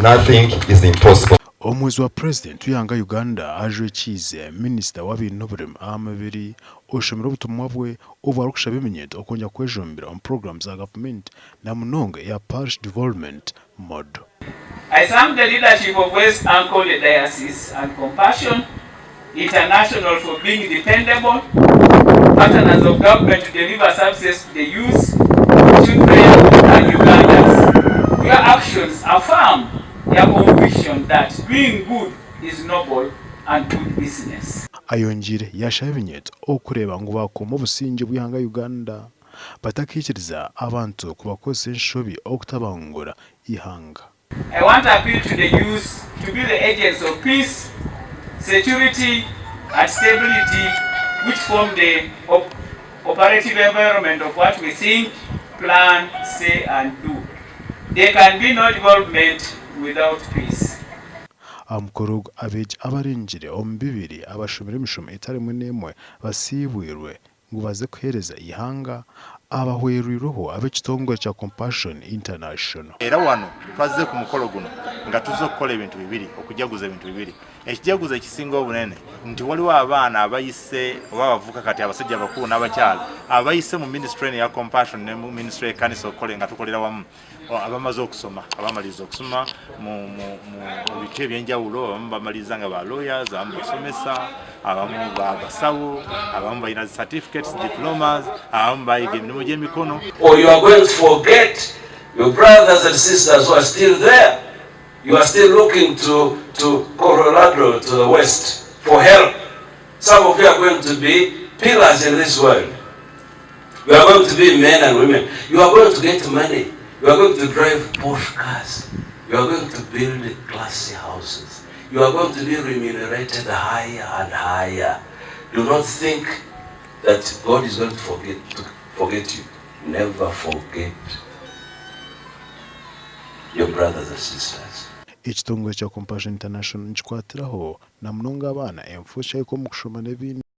Nothing is impossible. Omuhwezi wa Purezidenti w'eihanga Uganda ajwekiize Minisita w'abaine oburema aha mubiri oshomire obutumwa bwe obu arikushaba eminyeeto okwongyera kwejumbira omu puroguraamu za gavumenti na munonga eya Parish Development Model. I thank the leadership of West Ankole Diocese and Compassion International for being dependable partners of government to deliver services to the youth, children and Ugandans. Your actions affirm their conviction that doing good is noble and good business. Ayongyeire yaashaba ebinyeeto okureeba ngu baakuuma obusingye bw'eihanga Uganda batakaikiriza abantu kubakozesa enshobi okutabangura eihanga. I want to appeal to the youth to be the agents of peace, security and stability which form the operative environment of what we think, plan, say and do. There can be no development without peace. Aha mukoro ogu, abeegi abarengire omu bibiri abashomire emishomo etari emwe n'emwe basiibwirwe ngu baze kuheereza eihanga abahwerwirweho ab'ekitongore kya Compassion International. Era wano twazze ku mukolo guno nga tuzze okukola ebintu bibiri, okujaguza ebintu bibiri. Ekijaguzo ekisinga obunene nti waliwo abaana abayise oba abavubuka kati abasajja abakulu n'abakyala abayise mu minisitule eno eya Compassion ne mu minisitule y'ekkanisa okukola nga tukolera wamu abamaze okusoma abamaliriza okusoma mu biti ebyenjawulo abamu bamaliriza nga ba lawyers abamu basomesa abamu basawo abamu balina certificates diplomas abamu bayiga emirimu gy'emikono Or you are going to forget your brothers and sisters who are still there. You are still looking to, to Colorado, to the west, for help. Some of you are going to be pillars in this world. You are going to be men and women. You are going to get money. You are going to drive posh cars. You are going to build classy houses. You are going to be remunerated higher and higher. Do not think that God is going to forget, to forget you. Never forget your brothers and sisters. Ekitongore kya Compassion International nikikwatiraho na munonga abaana, enfuuzi omu kushoma n'ebindi.